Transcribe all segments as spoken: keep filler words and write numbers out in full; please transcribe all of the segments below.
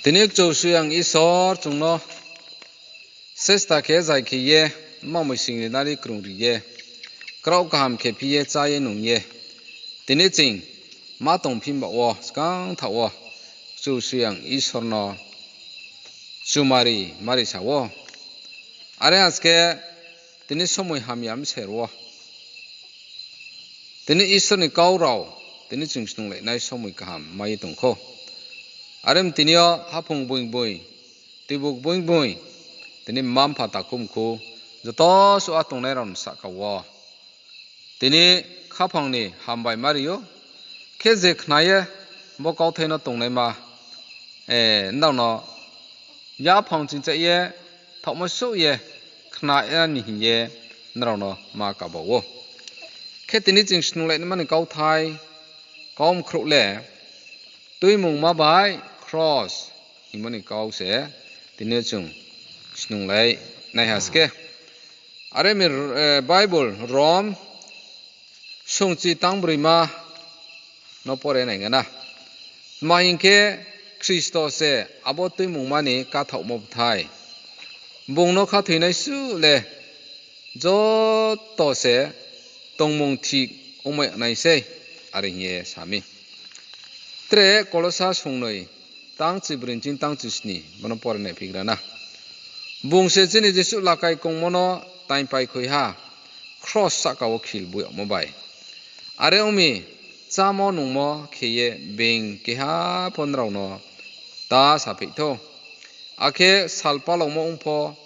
Tini Kchusoyang Isor chung no sesta khe zai khe ye, mma moi sing ri nari krung ri ye, kraoh kaham khe phi ye chá ye nung ye, tini ching ma tongphi ba wo skang thaoh wo Kchusoyang Isor no chumari mari sa wo. Are ha khe tini somoi hamya mser wo tini Isor ni kau rao tini ching snunglai nai somoi kaham mai ye tong kho. Are mi tini yo haphung boing boing, tuibuk boing boing, tini mma-mpha takhumkhu, joto suh a tongnai rao ni sahka wo tini khaphang ni hambai mari ou. Khe je khna ye bo kauthai no tongnaima, nrao no yaphang chingchaih ye, thaohmo souh ye khna ya ni hing ye nrao no ma kaba ou. Khe tini ching snunglai naima ni kauthai, kau mkhrouh le, Tuimungma bai Kros hingmo ni kau se tini chung snunglai nai ha se khe. Are mi, Bible Rom sungchi tangbroima no pore nai gana. Tma hing khe, Khristo se abo tuimungma ni kathaohmo bthai. Bung no khathoinai suh le joto se tongmung thik ongmai nai sei, are hing ye sa mi. Tre Kolosa sungnoi, tang chibroi ching tang chisni, bono pore nai phigra na. Bung se chini Jisu lakai kongmo no taingpai khui ha, kros sahka wo khil buyagmo bai. Are ong mi, chámo nungmo khe ye being keha pho nrao no ta sapheih thou. Akhe sal palaomo ong pho,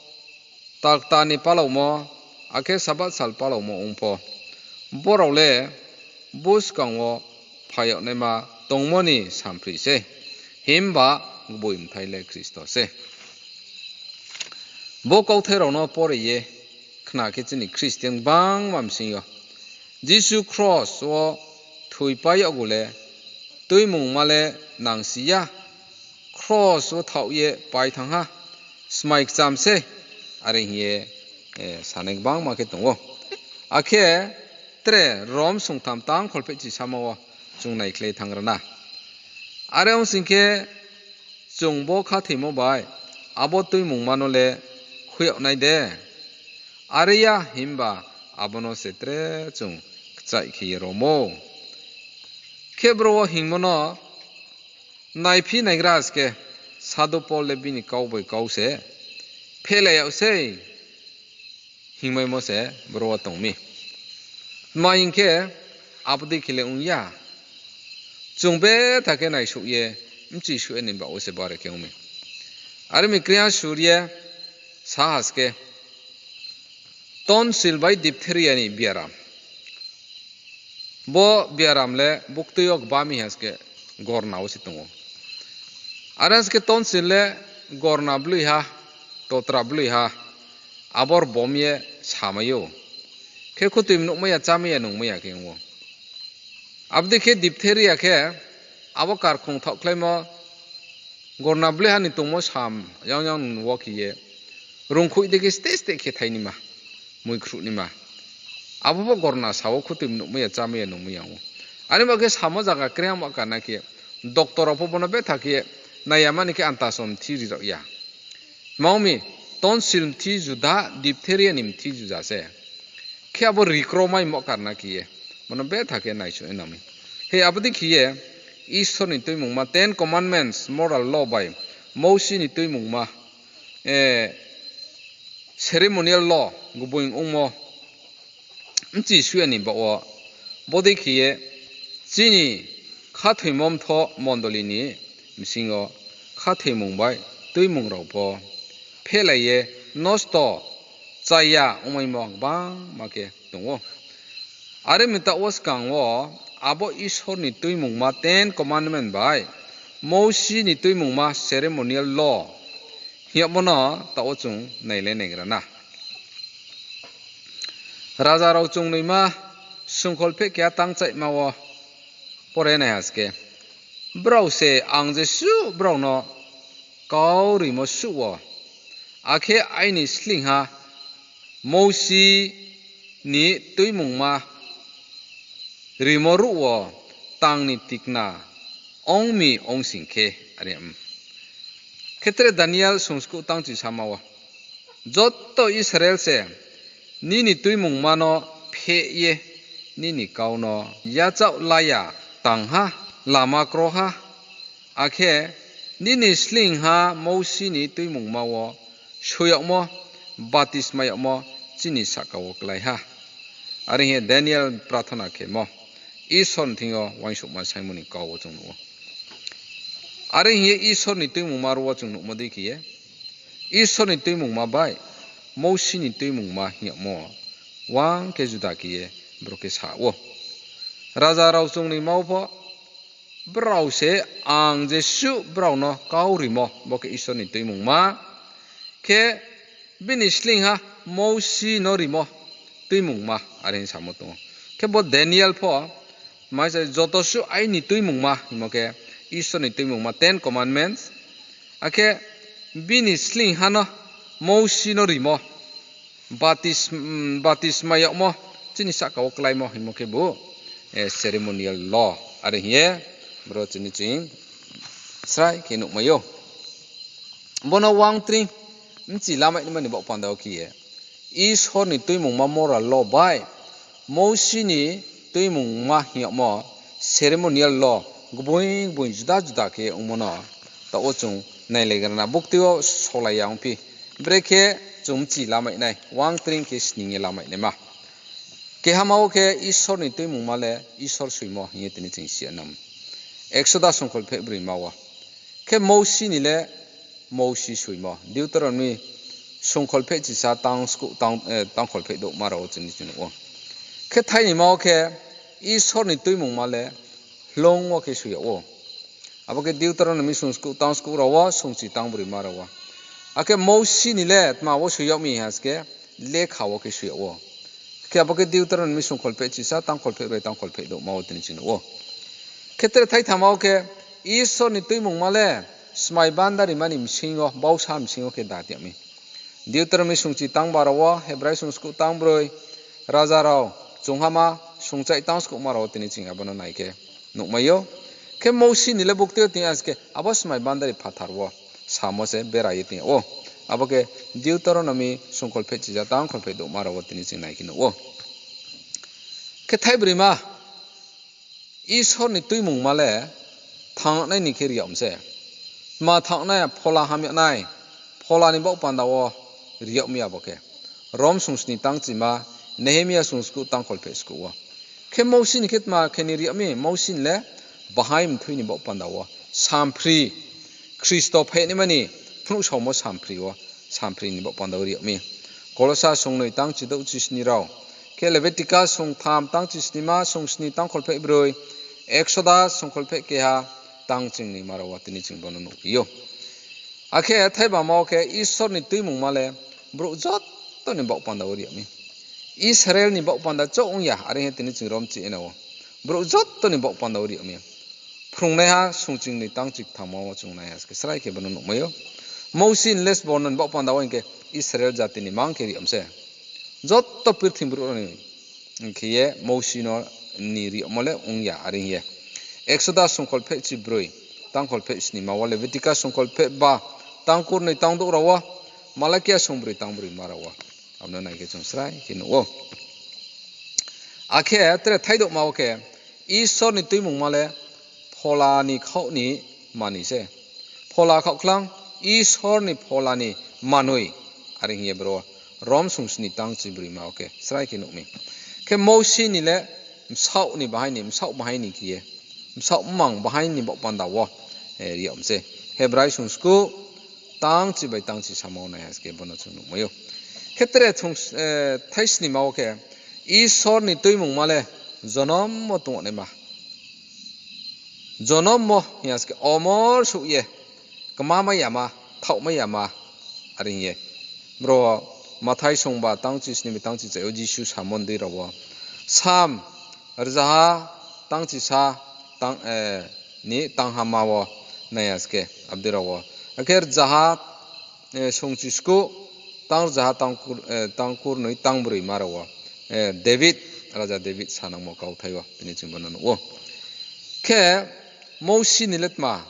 takta ni palaomo, akhe Sabath sal palaomo ong pho, brao le buskang wo phai yag naima tongmo ni samphri sei, himba gboi mthai le Khristo sei. Bo kauthai rao no pore ye khna khe chini Khristian gbangma bsing yo Jisu kros wo thoipai yaggu le tuimungma le nangsi ya, kros wo thaoh ye pai thanng ha, smai kcham sei, are hing ye sanai gbangma khe tong ou. Akhe tre Rom sungtham tang kholphehchi samo wo chung naikhlai thanng ra na. Are ong sing khe, chung bo khathoimo bai abo tuimungma no le khui yag nai de? Are ya, himba abo no se tre chung kchaih khe ye rom ou. Khe bro wo hingmo no naiphi naigra se khe, Sadhu Pol le bini kau bai kau se phehlai yag sei hingmaimo se bro wo tong mi. Tma hing khe, abo dei khe le ong ya. Chung betha khe naisouh ye, bchisuh ye ni baoh wo se bare khe ong mi. Are mi kriya sur ye sa ha se khe, tonsil bai diphtheria ni biaram. Bo biaram le buktui yo gba mi ha se khe gorna wo se tong ou. Are ha se khe tonsil le gorna bloiha, totra bloiha, abor bom ye samai ou. Khe khutoi nuhmai ya, chámai ya, nungmai ya khe ong ou. Abo dei khe diphtheria khe, abo karkhong thaohkhlaimo gorna bloiha ni tongmo sam yang yang wo khe ye, rungkhoih dei khe steh steh khe thai naima, mui khruh naima. Abo pho gorna sa wo khutoi nuhmai ya, chámai ya, nungmai ya ong ou. Are ba khe samo zaga krehang ma karna khe, doctor rao pho bono betha khe nai ya mani khe antaso mthi ri rao ya. Tma ong mi, tonsil mthi juda, diphtheria ni mthi juda se. Khe abo rikromai ma karna khe ye, bono betha khe naisouh nai nang mi. He abo dei khe ye, Isor ni tuimungma, Ten Commandments, moral law bai, Mousi ni tuimungma, ceremonial law, gboing ongmo, bchisuh ya ni baoh wo, bo dei khe ye, chini khathoimo mthoh mondoli ni bsing yo khathoimung bai tuimung rao pho phehlai ye nosto chaya ongmaimo gbangma khe tong ou. Are mi taoh wo skang wo abo Isor ni tuimungma Ten Commandment bai Mousi ni tuimungma ceremonial law hing yagmo no taoh wo chung nailai naigra na. Raja rao chungnoima sungkholpheh keha tangchaihma wo pore nai ha se khe, brao se ang jesuh brao no kau rimo suh wo, akhe aini sleingha Mousi ni tuimungma rimo ruh wo tang ni tikna ong mi ong sing khe, are, Khe tre Daniel sungskuh tangchi sama wo, joto Israel se nini tuimungma no pheh ye nini kau no yachaoh la ya tang ha, lama kro ha, akhe nini sleingha Mousi ni tuimungma wo soi yagmo, batisma yagmo chini sahka wo klái ha. Are hing ye Daniel prathona khemo, Isor ni thing yo uaingsouhma saingmo ni kau wo chung nuh ou. Are hing ye Isor ni tuimungma ro wo chung nuhmo dei khe ye, Isor ni tuimungma bai Mousi ni tuimungma hing yagmo uang khe juda khe ye bro khe sa ou. Raja rao chung ni ma wo pho, brao se ang jesuh brao no kau rimo, bo khe Isor ni tuimungma. Khe bini sleingha Mousi no rimo tuimungma, are hing samo tong ou. Khe bo Daniel pho, tma se joto suh aini tuimungma hingmo khe, Isor ni tuimungma, Ten Commandments, akhe bini sleingha no Mousi no rimo, batis-, mm, batisma yagmo, chini sahka wo kláimo hingmo khe bo, eh, ceremonial law, are hing ye, bro chini ching srai khe nuhmai ou. Bono uang tring mchi lamai naima ni baoh panda wo khe ye, Isor ni tuimungma moral law bai Mousi ni tuimungma hing yagmo ceremonial law gboing gboing juda juda khe ongmo no taoh wo chung nailaigra na. Buktui wo solai ya ongphi, brekhe chung mchi lamai nai, uang tring khe sning ye lamai naima. Kehama wo khe Isor ni tuimungma le Isor soimo hing ye tini ching si ya nam. Exodus songkhol pheh broima wo. Khe Mousi ni le Mousi soimo. Deuteronomy songkhol pheh chisa tang sku-, tang, eh, tangkhol pheh douhma rao wo chini ching nuh ou. Khe thainima wo khe Isor ni tuimungma le hloung wo khe soi yag ou. Abo khe Deuteronomy song sku-, tang sku rao wo, songchi tang broima rao wo. Akhe Mousi ni le tma wo soi yag mi ha se khe, lekha wo khe soi yag ou. Khe abo khe Deuteronomy songkhol pheh chisa, tangkhol pheh broi, tangkhol pheh douhma wo tini ching nuh ou. Khe tre thaithama wo khe, Isor ni tuimungma le smai bandarima ni bsing yo, bausa bsing yo khe da tiag mi. Deuteronomy songchi tang ba rao wo, Hebrai song sku tang broi, Raja rao, Chunghama, songchai tang skuhma rao wo tini ching abo no nai khe nuhmai ou. Khe Mousi ni le buktui yo tini ha se khe abo smai bandari phathar wo samo se bera ye tini yag ou. Abo khe Deuteronomy songkhol pheh chisa, tangkhol pheh douhma rao wo tini ching nai khe nuh ou. Khe thaibroima, Isor ni tuimungma le thangnai ni khe ri yag mi se. Tma thangnai, phola ham yag nai, phola ni baoh panda wo ri yag mi abo khe. Rom songsni tang chima, Nehemia song skuh tangkhol pheh skuh wo. Khe Mousi ni khe tma khe ni ri yag mi, Mousi ni le bahaing mthui ni baoh panda wo samphri, Khristo phai naima ni phnuh saomo samphri wo, samphri ni baoh panda wo ri yag mi. Kolosa songnoi tang chidouh chisni rao. Khe Leviticus songtham tang chisnima, songsni tangkhol pheh broi, Exodus songkhol pheh keha tang chingnima rao wo tini ching bono nuhphi ou. Akhe thaibama wo khe Isor ni tuimungma le brouh joto ni baoh panda wo ri yag mi. Israel ni baoh panda chouh ong ya, are hing ye tini ching rom chi ye na ou. Brouh joto ni baoh panda wo ri yag mi. Phrungnaiha songching ni tang chikthangma wo chung nai ha se khe srai khe bono nuhmai ou. Mousi ni le sbo no ni baoh panda wo hing khe Israel jati ni mang khe ri yag mi se. Joto purthimbi brouh rao ni khe ye Mousi no ni ri yagmo le ong ya, are hing ye. Exodus songkhol pheh chibroi, tangkhol pheh snima wo, Leviticus songkhol pheh ba, tang kurnoi tang douh rao wo, Malakia songbroi tang broima rao wo. Abo no nai khe chung srai khe nuh ou. Akhe tre thaidouhma wo khe, Isor ni tuimungma le phola ni khaoh ni manoi se. Phola khaohkhlang, Isor ni phola ni manoi, are hing ye bro, Rom songsni tang chibroima wo khe srai khe nuh mi. Khe Mousi ni le bsaoh ni bahaing ni, bsaoh bahaing ni khe ye, bsaoh mmang bahaing ni baoh panda wo, eh, ri yag mi se. Hebrai song skuh, tang chi bai tang chi samo nai ha se khe bono chung nuhmai ou. Khe tre thung, eh, thaisnima wo khe, Isor ni tuimungma le jonom wo tong naima. Jonom wo hing ya se khe omor souh ye, kma mai yama, thaoh mai yama, are hing ye. Bro, Mathai songba tang chisni bai tang chichai yo Jisu samo ni dei rao wo. Sam rzaha tang chisa tang, eh, ni tang hama wo nai ha se khe, abo dei rao wo. Akhe rzaha, eh, songchi skuh, tang rzaha tang kur-, eh, tang kurnoi tang broima rao wo. Eh, David, Raja David sanangmo kauthai wo, tini ching bono nuh ou. Khe Mousi ni le tma,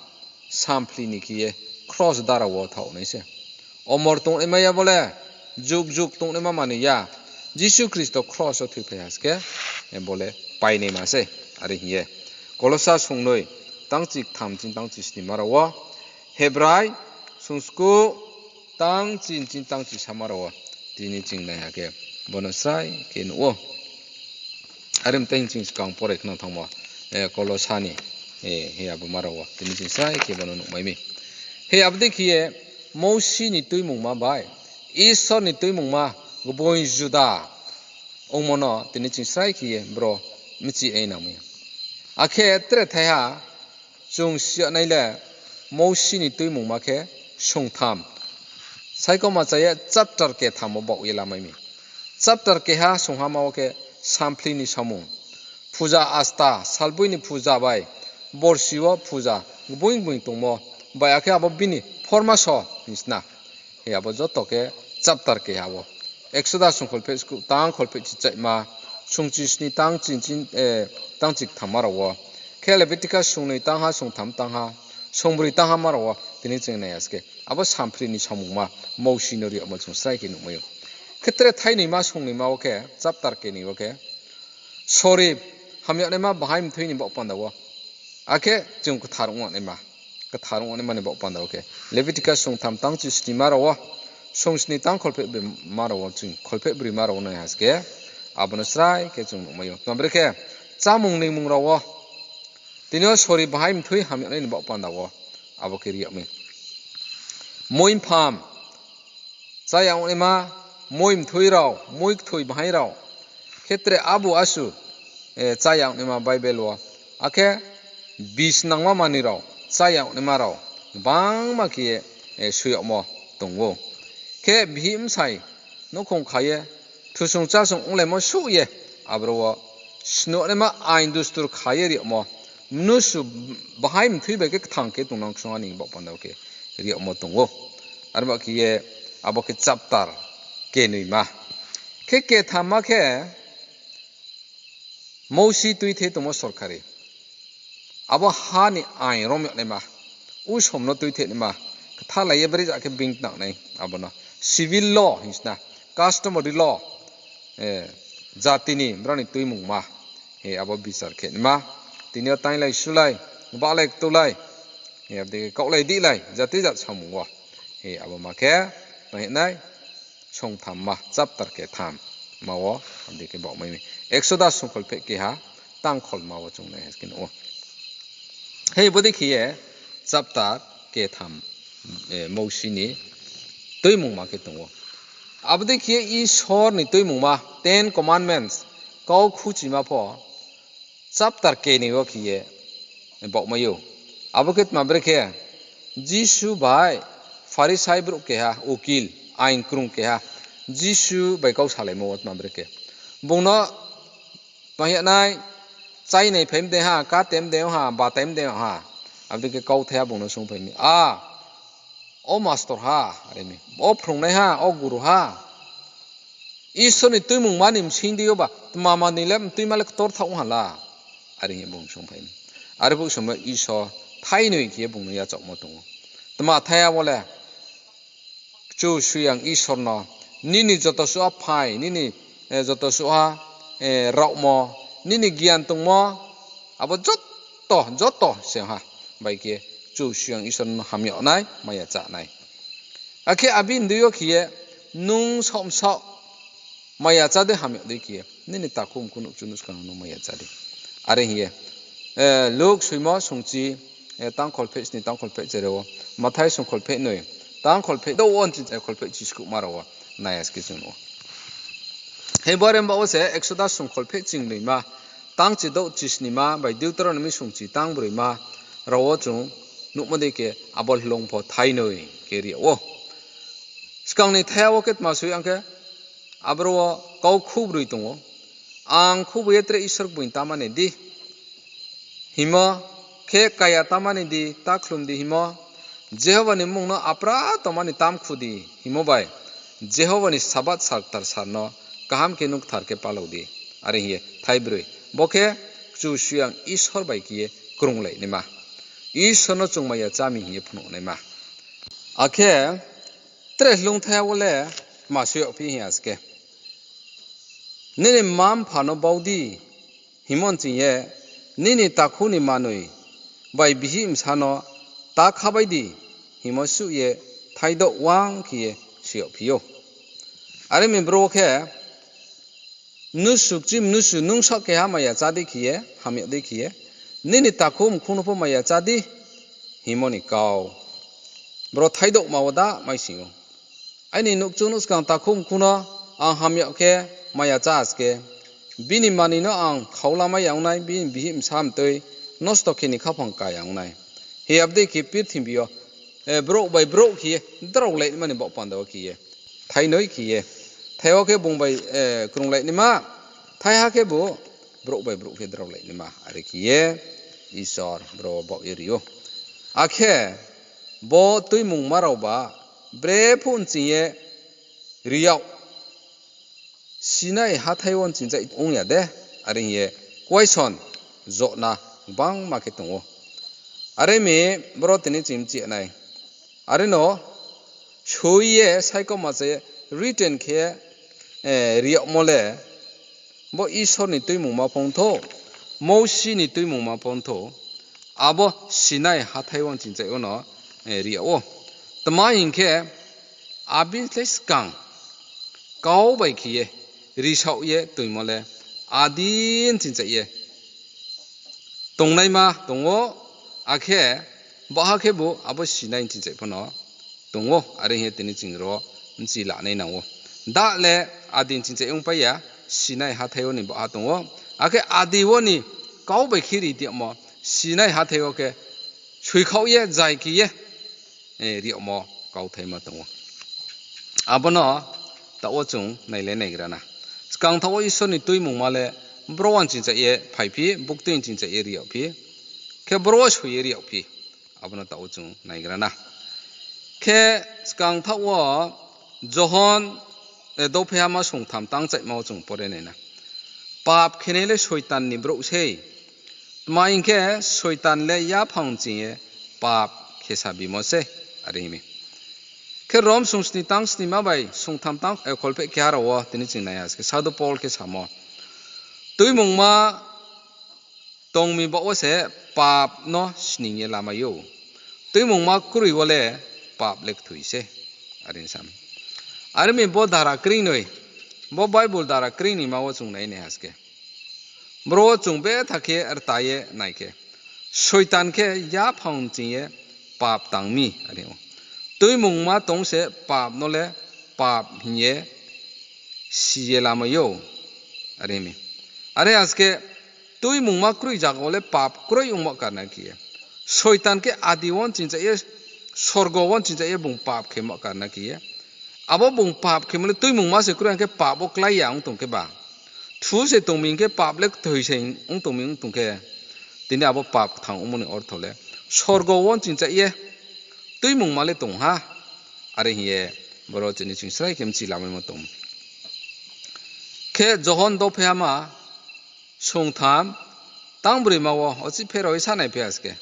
samphli ni khe ye, Kros dara wo thaoh nai se. Omor tongnaima ya bo le, juk juk tongnaima manoi ya. Jisu Khristo kros wo thoiphai ha se khe, bo le painaima se. Are hing ye Kolosa songnoi, tangchi ktham ching tangchi snima rao wo, Hebrai songskouh tangchi ching tangchi sama rao wo, tini ching nai ha khe, bo no srai khe nuh ou. Are mtei hing ching skang pore khna thanngmo, Kolosa ni, he abo ma rao wo, tini ching srai khe bo no nuhmai mi. He abo dei khe ye, Mousi ni tuimungma bai Isor ni tuimungma gboing juda ongmo no tini ching srai khe ye bro mchi ye nangmai ya. Akhe tre thaiha chung si ya nai le, Mousi ni tuimungma khe songtham. Saikauma cha ye chapter ketham wo baoh ye lamai mi. Chapter keha songhama wo khe samphli ni samung, phuja asta, salboi ni phuja bai borsi wo phuja gboing gboing tongmo, bai akhe abo bini phormaso hing sna. He abo joto khe chapter keha wo. Exodus songkholpheh skouh tang kholpheh chichaihma, songchi sni tang chin chin, tang chiktham ma rao wo. Khe Leviticus songnoi tangha, songtham tangha, songbroi tangha ma rao wo tini ching nai ha se khe, abo samphli ni samungma, Mousi no ri yagmo chung srai khe nuhmai ou. Khe tre thainoima songnoima wo khe, chapter kenoi wo khe, sori, hamyagnaima bahai mthui ni baoh panda wo. Akhe chung kthar ongnaima, kthar ongnaima ni baoh panda wo khe, Leviticus songtham tangchi snima rao wo, songsni tang kholpheh broi ma rao wo, chung kholpheh broi ma rao wo nai ha se khe, abo no srai khe chung nuhmai ou. Tma brekhe, chámung ningmung rao wo, tini yo sori bahai mthui hamyagnai ni baoh panda wo, abo khe ri yag mi. Moi mpham, chá ya ongnaima, moi mthui rao, moi kthoi bahai rao, khe tre abu asu, chá ya ongnaima Bible wo, akhe bis nangma manoi rao, chá ya ongnaima rao, gbangma khe ye, soi yagmo tong ou. Khe bihih bsai nouhkhong kha ye, thusung chásung onglaimo souh ye, aboro wo snuhnaima ain dustur kha ye ri yagmo, mnusu bahai mthui bai khe kthang khe tongnang ksung ha ni baoh panda wo khe ri yagmo tong ou. Arba khe ye abo khe chapter kenoima. Khe kethamma khe Mousi tuithe tongmo sorkari. Abo ha ni ain rom yagnaima, usom no tuithe naima, kthalai ye bari ja khe being tnang nai, abo no civil law hing sna, customary law, jati ni brao ni tuimungma, he abo bichar khe naima, tini yo tainglai sulai, bahlai ktulai, he abo dei khe kaohlai dihlai, jati jat samung wo, he abo ma khe, tang nai, songthamma, chapter ketham ma wo, abo dei khe baohmai mi. Exodus songkholpheh keha, tangkholma wo chung nai ha se khe nuh ou. He bo dei khe ye chapter ketham, Mousi ni tuimungma khe tong ou. Abo dei khe ye Isor ni tuimungma, Ten Commandments, kau khuchima pho, chapter kenoi wo khe ye baohmai ou. Abo khe tma brekhe, Jisu bai Pharisai brouh keha, ukil, ain krung keha, Jisu bai kau salaimo wo tma brekhe. Bung no tma hing ya nai, cháinai phai mdei ha, katem mdei ha, batai mdei ha. Abo dei khe kauthai ha bung no sungphai mi, A, o mastor ha, are mi, o phrungnaiha, o guru ha. Isor ni tuimungma ni bsing dei yo ba, tma manoi le mtuima le ktor thaoh ha la. Are hing ye bung sungphai mi. Are phuh somo Isor thainoi khe ye bung no yachaohmo tong ou. Tma thai ha wo le, Kchusoyang Isor no, nini joto suh ha phai, nini joto suh ha raohmo, nini gian tongmo, abo joto, joto se ha bai khe Kchusoyang Isor no ham yag nai, maya chá nai. Akhe abini dei yo khe ye, nung saoh msaoh maya chá dei ham yag dei khe ye, nini takhu mkhu nouhkchu nuhskang no maya chá di. Are hing ye, Luk soimo songchi, tangkholpheh sni, tangkholpheh chere wo, Mathai songkholpheh noi, tangkholpheh douh wo, kholpheh chiskuhma rao wo, nai ha se khe chung nuh ou. He bo are baoh wo se Exodus songkholpheh chingnoima, tangchi douh chisnima bai Deuteronomy songchi tangbroima rao wo chung nuhmo dei khe abo hloung pho thainoi khe ri yag ou. Skang ni thai ha wo khe tma soi ang khe, aboro wo kau khubroi tong ou. Ang khubo ye tre Isor gboing tamani di hingmo, khe kaya tamani di, ta khlum di hingmo, Jehova ni mmung no apra tongmani tam khu di hingmo bai, Jehova ni Sabath sal ktar sal no kaham khe nung kthar khe palao di. Are hing ye thaibroi. Bo khe Kchusoyang Isor bai khe ye krunglai naima. Isor no chung maya chá mi hing ye phnuh naima. Akhe tre hloungthai wo le tma soi yagphi hing ya se khe, nini mma-mpha no bau di hingmo nching ye, nini takhu ni manoi bai bihih bsa no ta khabai di hingmo suh ye thaidouh wang khe ye soi yagphi ou. Are mi bro khe, mnusu kching mnusu nung saoh keha maya chá di khe ye, hamya dei khe ye, nini takhu mkhu no pho maya chá di hingmo ni kau. Bro thaidouhma wo da mai sing ou. Aini nouhkchung nouh skang takhu mkhu no ang hamya khe maya chá se khe, bini manoi no ang khau lamai ya ong nai, bini bihih bsa mtoi nosto khe ni khaphang ka ya ong nai. Hi abo dei khe purthimbi yo, eh, brouh bai brouh khe ye draolai naima ni baoh panda wo khe ye, thainoi khe ye, thai wo khe bung bai, eh, krunglai naima, thaiha khebu brouh bai brouh khe draolai naima, are khe ye Isor bro baoh ye ri ou. Akhe bo tuimungma rao ba brephuh nching ye ri yag, Sinai hathái wo nchingchaih ong ya de, are hing ye question jotna gbangma khe tong ou. Are mi boro tini ching mchi ya nai. Are no soi ye saikoma se written khe, eh, ri yagmo le, bo Isor ni tuimungma pho ong thou, Mousi ni tuimungma pho ong thou, abo Sinai hathái wo nchingchaih wo no, eh, ri yag ou. Tma hing khe, abini le skang kau bai khe ye, risaoh ye toingmo le, adi nchingchaih ye tongnaima tong ou, akhe baha khebu abo Sinai nchingchaih pho no tong ou, are hing ye tini ching ro mchi lanai nang ou. Da le adi nchingchaih ongpai ya, Sinai hathái wo ni baha tong ou, akhe adi wo ni kau bai khe ri yagmo, Sinai hathái wo khe soikhaoh ye, zai khe ye, eh, ri yagmo kauthaima tong ou. Abo no taoh wo chung nailai naigra na. Skang thaoh wo Isor ni tuimungma le bro wa nchingchaih ye phaiphi, buktui nchingchaih ye ri yagphi, khe bro wo soi ye ri yagphi. Abo no taoh wo chung naigra na. Khe skang thaoh wo Johon, eh, dopheihama songtham tangchaihma wo chung pore nai na. Pap khenai le Soitan ni brouh sei. Tma hing khe, Soitan le yaphang nching ye pap khe sa bimo se, are hing mi. Khe Rom sungsni tang snima bai songtham tang, eh, kholpheh keha rao wo tini ching nai ha se khe, Sadhu Paul khe samo, tuimungma tong mi baoh wo se pap no sning ye lamai ou. Tuimungma kroi wo le pap le kthoi se, are hing sa mi. Are mi bo dara kreinoi, bo Bible dara kreinoima wo chung nai nai ha se khe, bro wo chung betha khe rta ye nai khe, Soitan khe yaphang nching ye pap tang mi, are ou. Tuimungma tong se pap no le pap hing ye si ye lamai ou, are hing mi. Are ha se khe, tuimungma kroi zaga wo le pap kroi ongmo karna khe ye, Soitan khe adi wo nchingchaih ye, sorgo wo nchingchaih ye bung pap khemo karna khe ye. Abo bung pap khemo le tuimungma se kroi hing khe pap wo klái ya ong tong khe ba, thu se tong mi hing khe pap le kthoi se ong tong mi ong tong khe, tini abo pap kthang ongmo ni ortho le sorgo wo nchingchaih ye tuimungma le tong ha, are hing ye boro chini ching srai khe mchi lamaimo tong. Khe Johon dopheihama songtham tangbroima wo ochi pherao ye sa nai phi ha se khe,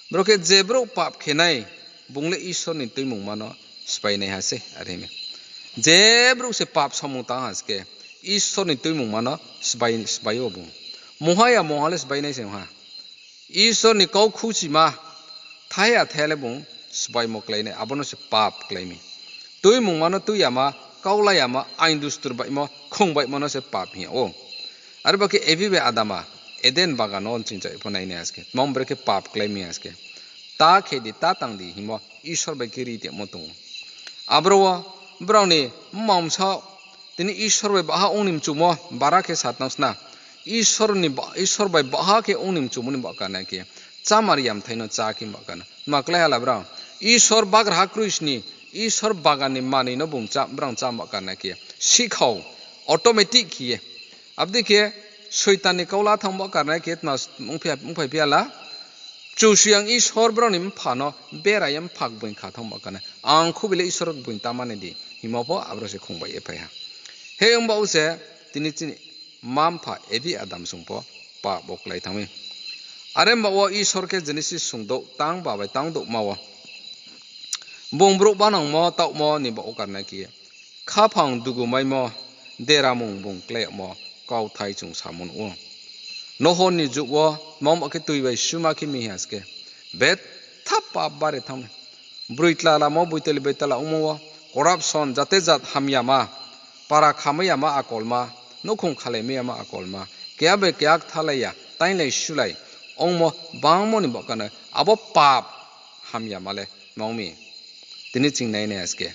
boro khe je brouh pap khe nai, bung le Isor ni tuimungma no sbai nai ha se, are hing mi. Je brouh se pap samung tang ha se khe, Isor ni tuimungma no sbai, sbai ou bung. Mungha ya mungha le sbai nai se ong ha. Isor ni kau khuchima, thaiha thaiha le bung sbaimo klái nai, abo no se pap klái mi. Tuimungma no tui yama, kau la yama, ain dustur baihmo, khong baihmo no se pap hing yag ou. Are bo khe Evi bai Adama Eden bagan wo nchingchaih pho nai nai ha se khe, tma brekhe pap klái mi ha se khe, ta khe di, ta tang di hingmo Isor bai khe ri tongmo tong ou. Abro wo brao ni mma bsa tini Isor bai baha ong ni mchumo bara khe sa tang sna. Isor ni ba-, Isor bai baha khe ong ni mchumo ni baoh karna khe, chámar yamthai no chá khe baoh karna. Tma klái ha la brao? Isor bagraha kroi sni, Isor bagan ni manoi no bung chá, brao chá baoh karna khe, sikhau, automatic khe ye. Abo dei khe Soitan ni kau la thanng baoh karna khe tma ongphai, ongphai phi ha la? Kchusoyang Isor brao ni mpha no bera ye mpha gboing kha thanng baoh karna. Ang khubi le Isor gboing ta mani di hingmo pho abro se khongbai ye phai ha. He ong baoh se tini chini mma mpha Evi Adam song pho pap wo klái thanng mi. Are baoh wo Isor khe Genesis songdouh tang ba bai tang douhma wo Bung brouh banangmo taohmo ni baoh wo karna khe ye, khaphang dugumaimo, deramung bung kláiyagmo kauthai chung samo nuh ou. Nohor ni jug wo tma ba khe tui bai suma khe mi hing ya se khe, betha pap bare thanng mi. Broi tla lamo, boitali bai tla ongmo wo, corruption, jate jat hamyama, para khamai yama akolma, nouhkhong khalai mai yama akolma, keha bai keha kthalai ya, tainglai sulai ongmo bangmo ni baoh karna abo pap hamyama le tma ong mi. Tini ching nai nai aske.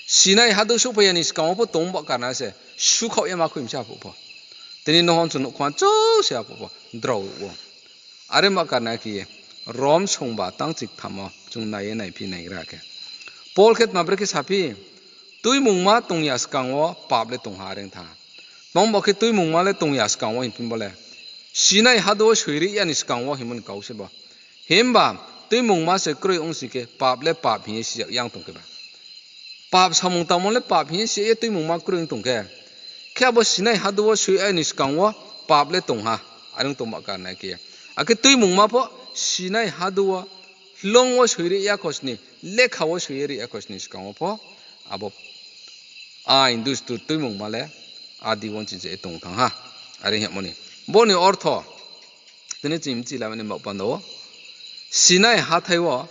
Sinai hadu souhphai ya ni skang wo pho tong baoh karna se, sukhaoh yama khui mi se aphuh pho. Tini nohon chung nuhkhong chouh se aphuh pho drao ou. Are ma karna khe ye, Rom songba tang chiktham wo chung nai ye naiphi naigra khe, Paul khe tma brekhe saphi, tuimungma tong ya skang wo pap le tong ha, are ong tha. Tma ong ba khe tuimungma le tong ya skang wo hingphi bo le, Sinai hadu wo soiri ya ni skang wo hingmo ni kau se bo. Himba tuimungma se kroi ong sing khe pap le pap hing ye siyag yang tong khe ba. Pap samung tangmo le pap hing ye si ye tuimungma kroi ong tong khe. Khe abo Sinai hadu wo soi ya ni skang wo pap le tong ha. Are ong tong ba karna khe. Akhe tuimungma pho Sinai hadu wo hloung wo soiri ya khosni, lekha wo soi ye ri ya khosni skang wo pho abo ain dustur tuimungma le adi wo ching se tong thanng ha. Are hingmo ni. Bo ni ortho, tini ching mchi lamani baoh panda wo, Sinai hathái wo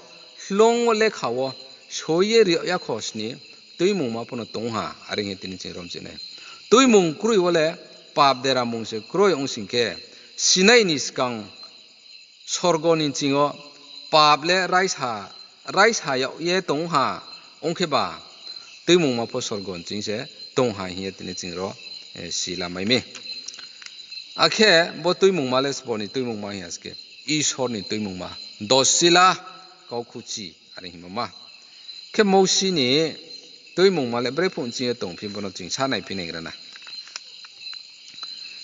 hloung wo lekha wo soi ye ri ya khosni tuimungma pho no tong ha. Are hing ye tini ching rom chih nai. Tuimung kroi wo le pap deramung se kroi ong sing khe, Sinai ni skang sorgo ni ching yo pap le raisa, raisa yag ye tong ha, ong khe ba tuimungma pho sorgo ni ching se tong ha hing ye tini ching ro, eh, si lamai mi. Akhe bo tuimungma le sbo ni tuimungma hing ya se khe, Isor ni tuimungma, dos sila, kaukhuchi, are hingmo ma. Khe Mousi ni tuimungma le bre phuh ching ye tongphi, bo no ching sa naiphi naigra na.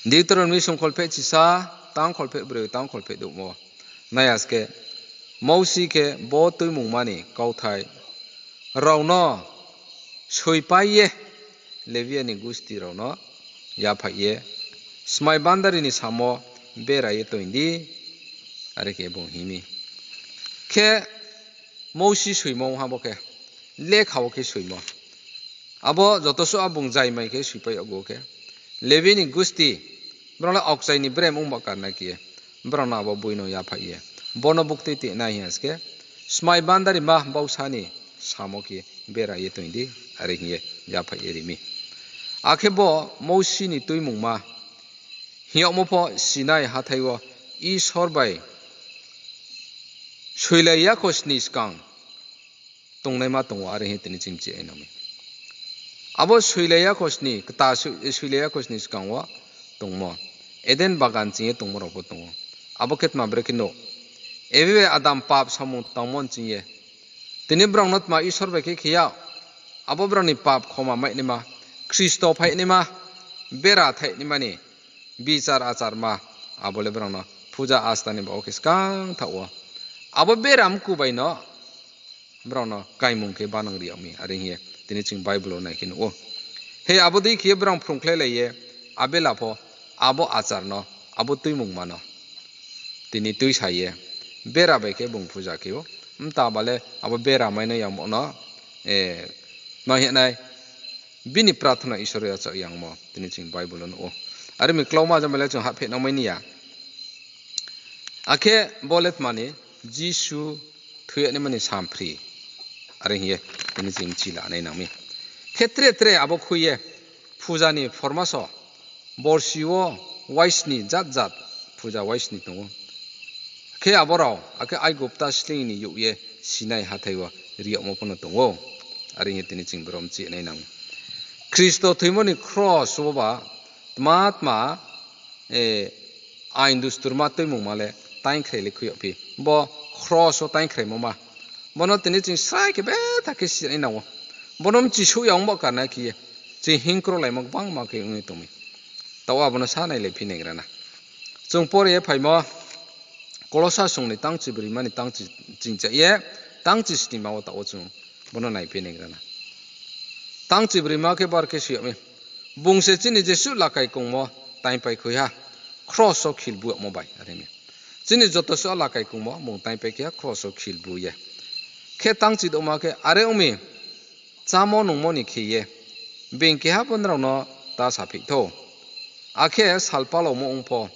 Deuteronomy songkholpheh chisa, tangkholpheh broi, tangkholpheh douhmo. Nai aske, Mousi khe bo tuimungma ni kauthai rao no soipai ye, Levi ni gusti rao no yaphaih ye, smai bandari ni samo bera ye toing di, are khe bung hing mi. Khe Mousi soimo ha bo khe, lekha wo khe soimo. Abo joto suh bung zaimai khe soipai yag khe, Levi ni gusti, brao le aokchai ni brem ong ba karna khe, brao no abo boi no yaphaih ye, bo no bukti ti nai hing ya se khe, smai bandari ma bausa ni samo khe bera ye toing di, are hing ye yaphaih ye ri mi. Akhe bo Mousi ni tuimungma hing yagmo pho Sinai hathái wo Isor bai soilai ya khosni skang tongnaima tong ou, are hing ye tini ching mchi nai nang mi. Abo soilai ya khosni, kta soi-, soilai ya khosni skang wo tongmo, Eden bagan ching ye tongmo rao pho tong ou. Abo khe tma brekhe nuh, Evi bai Adam pap samung tangmo ni ching ye, tini brao no tma Isor bai khe khe ya, abo brao ni pap khoma mai naima, Khristo phai naima, bera thai naima ni bichar achar ma, abo le brao no puja asta ni baoh khe skang thaoh wo. Abo bera mku bai no brao no kaimung khe banang ri yag mi, are hing ye tini ching Bible wo nai khe nuh ou. He abo dei khe brao phrungkhlailai ye, Abela pho abo achar no, abo tuimungma no tini tuisa ye, bera bai khe bung puja khe ou. Mta ba le abo bera mai no yangmo no, eh, ma hing nai, bini prathana Isor ya chak yangmo tini ching Bible wo nuh ou. Are mi klauma jama le chung hahpheh nangmai ni ya. Akhe bo le tma ni, Jisu thoi ya naima ni samphri, are hing ye tini ching mchi la nai nang mi. Khe tre tre abo khui ye, puja ni pharmaso, borsi wo waisni jat jat puja waisni tong ou. Khe abo rao akhe Aigupta sleing ni youh ye Sinai hathái wo ri yagmo pho no tong ou. Are hing ye tini ching brom chih nai nang. Khristo thoimo ni kros wo ba tma tma, eh, ain dusturma tuimungma le taingkhrai le khui yagphi. Bo kros wo taingkhraimo ma. Bo no tini ching srai khe betha khe si nai nang ou. Bo no mchisouh ya ong ba karna khe ye, ching hingkrolaimo gbangma khe ong ye tong mi. Taoh abo no sa nailaiphi naigra na. Chung pore ye phaimo, Kolosa song ni tang chibroima ni tang chi-, chingcha ye, tang chisnima wo taoh wo chung bo no naiphi naigra na. Tang chibroima khe bar khe soi yag mi. Bung se chini jesuh lakai kongmo taingpai khui ha, kros wo khilbu yagmo bai, are mi. Chini joto suh lakai kongmo bung taingpai khe ha, kros wo khilbu ye. Khe tangchidouhma khe, are ong mi, chámo nungmo ni khe ye being keha pho nrao no ta saphi thou. Akhe sal palaumo ong pho,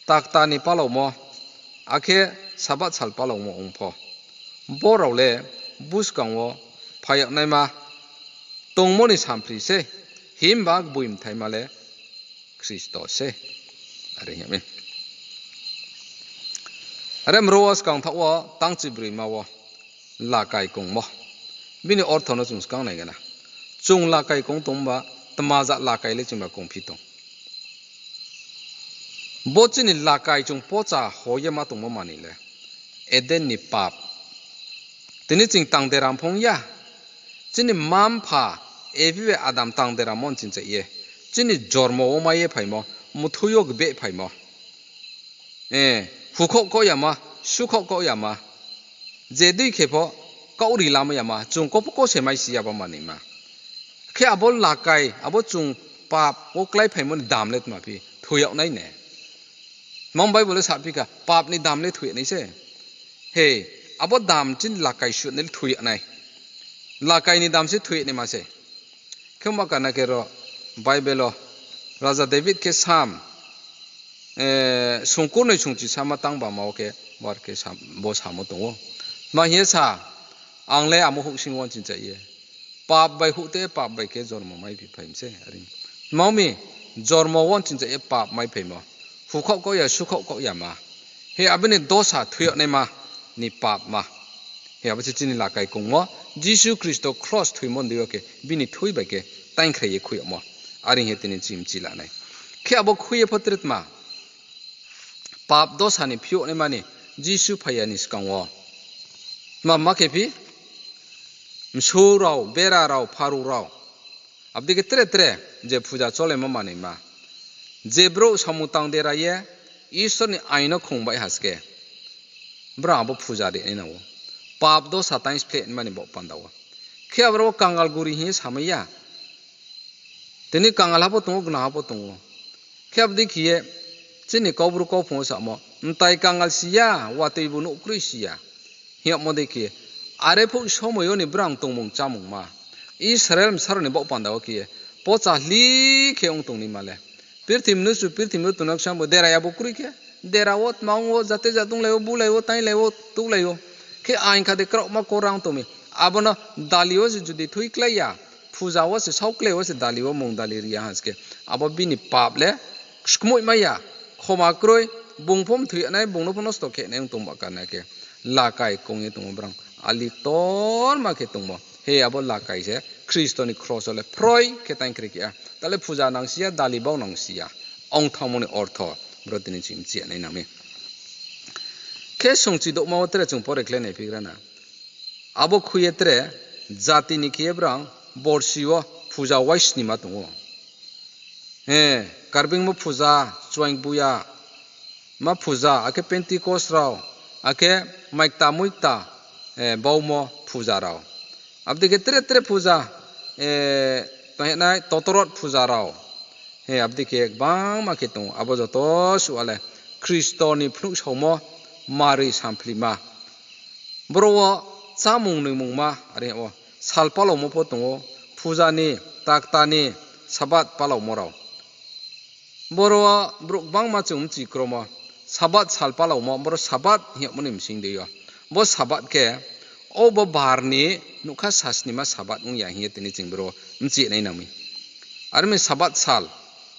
takta ni palaumo, akhe Sabath sal palaumo ong pho, bo rao le buskang wo phai yag naima tongmo ni samphri sei, himba gboi mthaima le Khristo se. Are hing mi. Are mro wo skang thaoh wo tangchibroima wo lakai kongmo. Bini ortho no chung skang nai gana. Chung lakai kong tongba, tma ja lakai le chungba kongphi tong. Bo chini lakai chung pocha ho ye ma tongmo manoi le Eden ni pap. Tini ching tang deram phong ya. Chini mma-mpha Evi bai Adam tang deram mo ni ching cha ye. Chini jormo wo mai ye phaimo, mthui yo gbe phaimo. Eh, hukhaoh kaoh yama, sukhaoh kaoh yama. Je dei khe pho kaoh ri lamo yama, chung kau pho kau se mai si ya ba manoi ma. Khe abo lakai, abo chung pap wo klái phaimo ni dam le tma phi, thoi yag nai ne. Tma Bible le saphi kha, pap ni dam le thoi yag nai se. He, abo dam chini lakai suh nai le thoi yag nai. Lakai ni dam se thoi yag naima se. Khe ma kana khe ro Bible wo Raja David khe Sam, eh, sungkurnoi sungchi sama tang bama wo khe, bar khe sam-, bo samo tong ou. Tma hing ye sa, ang le amo houhsing wo ching cha ye. Pap bai houh te pap bai khe jormo mai phi phai mi se, are. Tma ong mi, jormo wo ching cha ye pap mai phaimo. Hukhaoh kaoh ya, sukhaoh kaoh yama. He abini dosa thoi yag naima ni pap ma. He abo se chini lakai kongmo, Jisu Khristo kros thoimo ni dei yo khe, bini thui bai khe, taingkhrai ye khui yagmo. Are hing ye tini ching mchi la nai. Khe abo khui ye pho tre tma. Pap dosa ni phiouh naima ni Jisu phai ya ni skang wo. Tma ma khe phi? Msu rao, bera rao, pharu rao. Abo dei khe tre tre je puja cholaimo manoi ma. Je brouh samung tang dera ye, Isor ni ain no khong bai ha se khe. Brao abo puja ri nai nang ou. Pap dosa taing spleh naima ni baoh panda wo. Khe abo rao kangal guri hing ye samai ya. Tini kangal ha pho tong ou, gna ha pho tong ou. Khe abo dei khe ye, chini Kaubru kauphung wo samo, mtai kangal si ya, watoi bu nouh kroi si ya. Hing yagmo dei khe, are phuh somoi yo ni brang tongmung chámung ma. Israel bsa rao ni baoh panda wo khe ye, pocha hli khe ong tong ni ma le. Purthimbi mnusu, purthimbi yo tongnai kchang bo dera ya bo kroi khe, dera wo, tma ong wo, jate jat onglai wo, bulai wo, tainglai wo, touhlai wo. Khe aing kha de kraohma korang tong mi. Abo no dali wo se judi thui klái ya, puja wo se, saoklai wo se, dali wo mung dali ri ya ha se khe. Abo bini pap le skmoih mai ya, khoma kroi, bung pho mthoi yag nai, bung no pho nosto khe nai ong tong ba kana khe. Lakai kong ye tongmo brang. Ali ktorma khe tongmo. He abo lakai se Khristo ni kros wo le phroi khe taingkhri khe ya. Ta le puja nang si ya, dali bau nang si ya. Ong thanngmo ni ortho, bro tini ching mchi ya nai nang mi. Khe sungchi douhma wo tre chung pore khlai nai phigra na. Abo khui ye tre jati ni khe ye brang borsi wo puja waisnima tong ou. He, Karbeing bo puja, Chuaing Buya ma puja, akhe Pentecost rao, akhe maikta muikta, eh, baumo puja rao. Abo dei khe tre tre puja, eh, tonghenai Totorot puja rao. He, abo dei khe gbangma khe tong ou, abo joto suh ale Khristo ni phnuhsaomo mari samphli ma. Boro wo chámung noimung ma, are wo sal palaumo pho tong ou, puja ni, takta ni, Sabath palaumo rao. Boro wo brouh gbangma chung mchi kromo, Sabath sal palaumo, boro Sabath hing yagmo ni bsing dei yo. Bo Sabath khe, o bo bar ni nougkha sasnima Sabath ong ya hing ye tini ching boro mchi nai nang mi. Are mi Sabath sal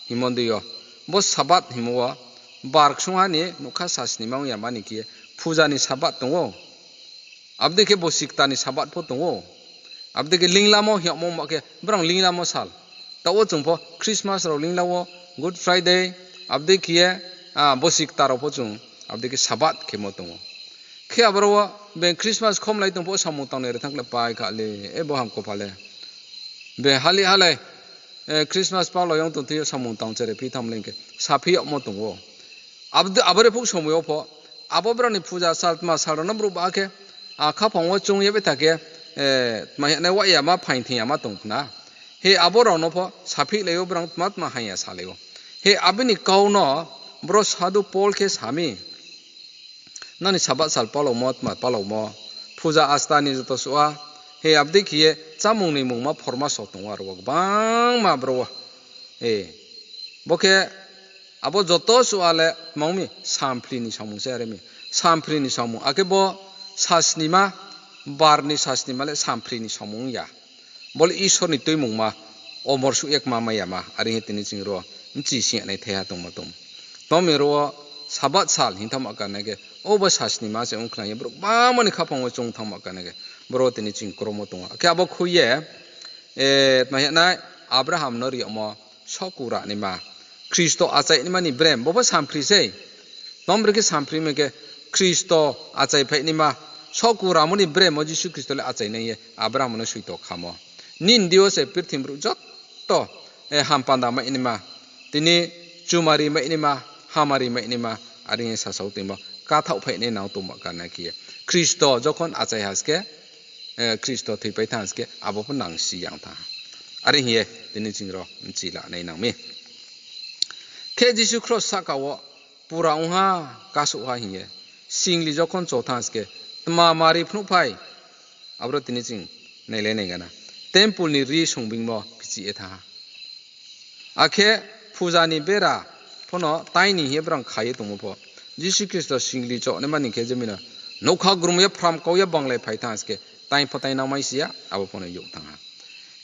hingmo dei yo. Bo Sabath hingmo wo, bar ksungha ni nougkha sasnima ong ya mani khe, puja ni Sabath tong ou. Abo dei khe bosikta ni Sabath pho tong ou. Abo dei khe linglamo hing yagmo ma khe, brang linglamo sal. Taoh wo chung pho Christmas rao lingla wo, Good Friday, abo dei khe ye, ah, bosikta rao pho chung, abo dei khe Sabath khemo tong ou. Khe aboro wo, beng Christmas khomlai tong pho samung tangnai re thanng khle pai kha le, e bo hamkopha le. Beng hali halai, eh, Christmas palao yong tong thing yo samung tang chere phi tham le hing khe, saphi yagmo tong ou. Abo de, abo re phuh somoi yo pho, abo brao ni puja sal tma sal rao no brouh ba khe, a khaphang wo chung ye bai tha khe, eh, tma hing nai wa ya ma phaing thing ya ma tong khna. He abo rao no pho saphi lai ou, brao tma tma haing ya sa lai ou. He abo ni kau no bro sadhu Paul khe sa mi, nani Sabath sal palaumo, tma palaumo, Puja asta ni joto suh a, he abdei khe ye chámung ni mungma phorma so tong ou aro wo gbangma bro wo. E, bo khe abo joto suh a le tma ong mi, samphri ni samung se are mi. Samphri ni samung. Akhe bo sasnima, bar ni sasnima le samphri ni samung ya. Bo le Isor ni tuimungma, omor suh ye kma mai ya ma, are hing ye tini ching ro, bchi sing ya nai thaiha tongmo tong. Tma mi ro wo Sabath sal hing thanngma karna khe, o bo sasnima se ong khna ye, brouh gbangma ni khaphang wo chung thanngma karna khe, boro tini ching kromo tong ou. Akhe abo khui ye, e, tma hing nai, Abraham no ri yagmo, sokura naima, Khristo achai naima ni brem, bo bo samphri sei. Tma brekhe samphri mi khe, Khristo achai phai naima, sokura mo ni brem wo Jisu Khristo le achai nai ye, Abraham no soito khamo. Nini deing yo se purthimbi brouh joto, e, hampanda mai naima, tini chumari mai naima, hamari mai naima, are hing ye sasao tongmo, kathaoh phai nai nang tongmo karna khe ye. Khristo jokhon achai ha se khe, e, Khristo thoipai thanng ha se khe, abo pho nang si yang thanng ha. Are hing ye, tini ching ro bchi la nai nang mi. Khe Jisu kros sahka wo pura ong ha, kasouh ha hing ye, singli jokhon cho thanng ha se khe, tma mari phnuh phai, aboro tini ching nailai nai gana. Temple ni ri songbingmo kchih ye thanng ha. Akhe puja ni bera pho no taini hing ye brang kha ye tongmo pho, Jisu Khristo singli choh naima ni khe je mi no, nougkha grum ye phram kau ye banglai phai thanng ha se khe, tai pho tai nangmai si ya, abo pho no youh thanng ha.